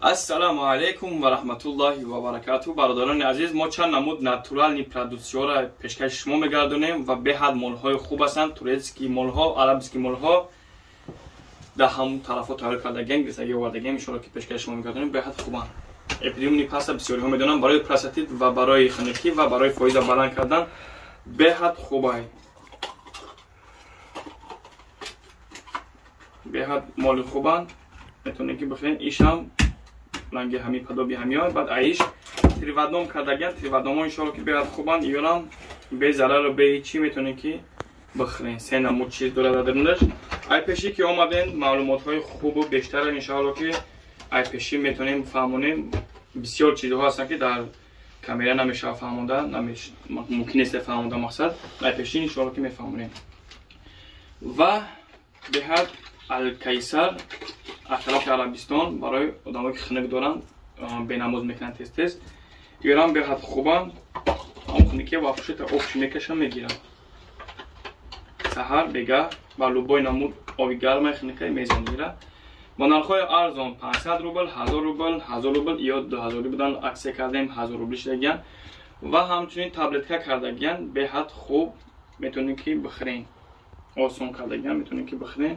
Ассалому алайкум ва раҳматуллоҳи ва баракатуҳ. Бародарони азиз, мо чанд намуд натуральный продуксияро пешкаши шумо мегардонем ва беҳад молҳои хуб ҳастанд. Турецкий молҳо, арабский молҳо дар ҳамун тарафҳо тайёр кардагиан, гирифтагӣ овардагиам, иншоалло ки пешкаши шумо мегардонем, беҳад хубанд. Эпидемии паста бисёриҳо медонанд, барои простатит ва барои хунукӣ ва барои фоиза баланд кардан беҳад хубай. Беҳад моли хубанд, метавонед ки бихӯред. Ишам ранги ҳами падоби ҳамиё, баъд аиш тривадном кардагиан, тривадномҳо иншоалло ки беҳад хубанд, иёрам безарару бе ҳечӣ метавонед ки бихӯред. Се намуд чиз дорад дар дарунаш. Ай пешӣ ки омадем, маълумотҳои хубу бештара иншоалло ки ай пешӣ метавонем фаҳмонем. Бисёр чизҳо ҳастанд ки дар камера намешавад фаҳмонда, мумкин нест фаҳмонда мақсад. Ай пешӣ иншоалло ки мефаҳмонем. Ва беҳад Алкайсар аз тарафи Арабистон барои одамое ки хунук доранд, бенамоз мекунанд тез-тез. Иёрам беҳад хубанд, ҳам хунукия ва пушта обши мекашам мегирам. Саҳар бегаҳ ба любой намуд оби гармай хунукай мезанира. Бо нархҳои арзон 500 рубл, 1000 рубл, 1000 рубл ё 2000 будан аксия кардем, 1000 рубл шудагиян. Ва ҳамчунин таблетка кардагиян, беҳад хуб метавонед ки бихӯрен. Осон кардагиян, метавонед ки бихӯрен.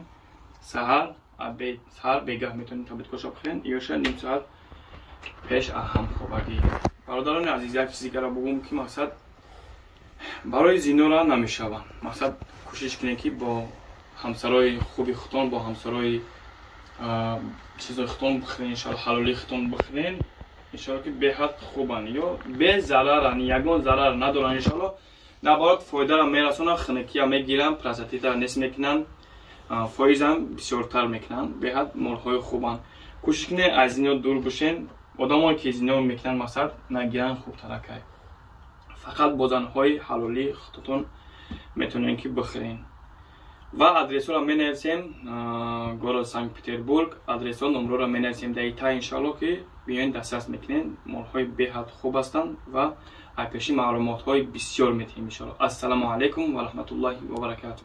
Саҳар, обед, саҳар бегаҳ метавонед таблеткаша бихӯрен, ё шояд ним соат пеш аз ҳамхобагӣ. Бародарони азиз, як чизи дигарро бигӯм ки мақсад барои зинора намешаванд. Мақсад кӯшиш кунед ки бо ҳамсарои хуби худтон, бо ҳамсарои чизои худтон бихӯрен, иншоалло ҳалолии худтон бихӯрен, иншоалло ки беҳад хубанд ё безараранд, ягон зарар надоранд иншоалло. Наоборот фоидаро мерасонанд, хунукия мегиранд, простатитро нест мекунанд, фоизам бисёртар мекунанд, беҳад молҳои хубанд. Кӯшиш кунед аз зино дур бошен. Одамое ки зино мекунанд мақсад нагиранд хубтаракай. Фақат бо занҳои ҳалолии худтон метавонед ки бихӯрен. Ва адресҳоро менависем, город Санкт-Петербург, адресҳо, номроро менависем дар ита иншоалло ки биёен дастрас мекунед. Молҳои беҳад хуб ҳастанд ва айпеши маълумотҳои бисёр метиҳем иншоалло. Ассалому алайкум ва раҳматуллоҳи ва баракатуҳ.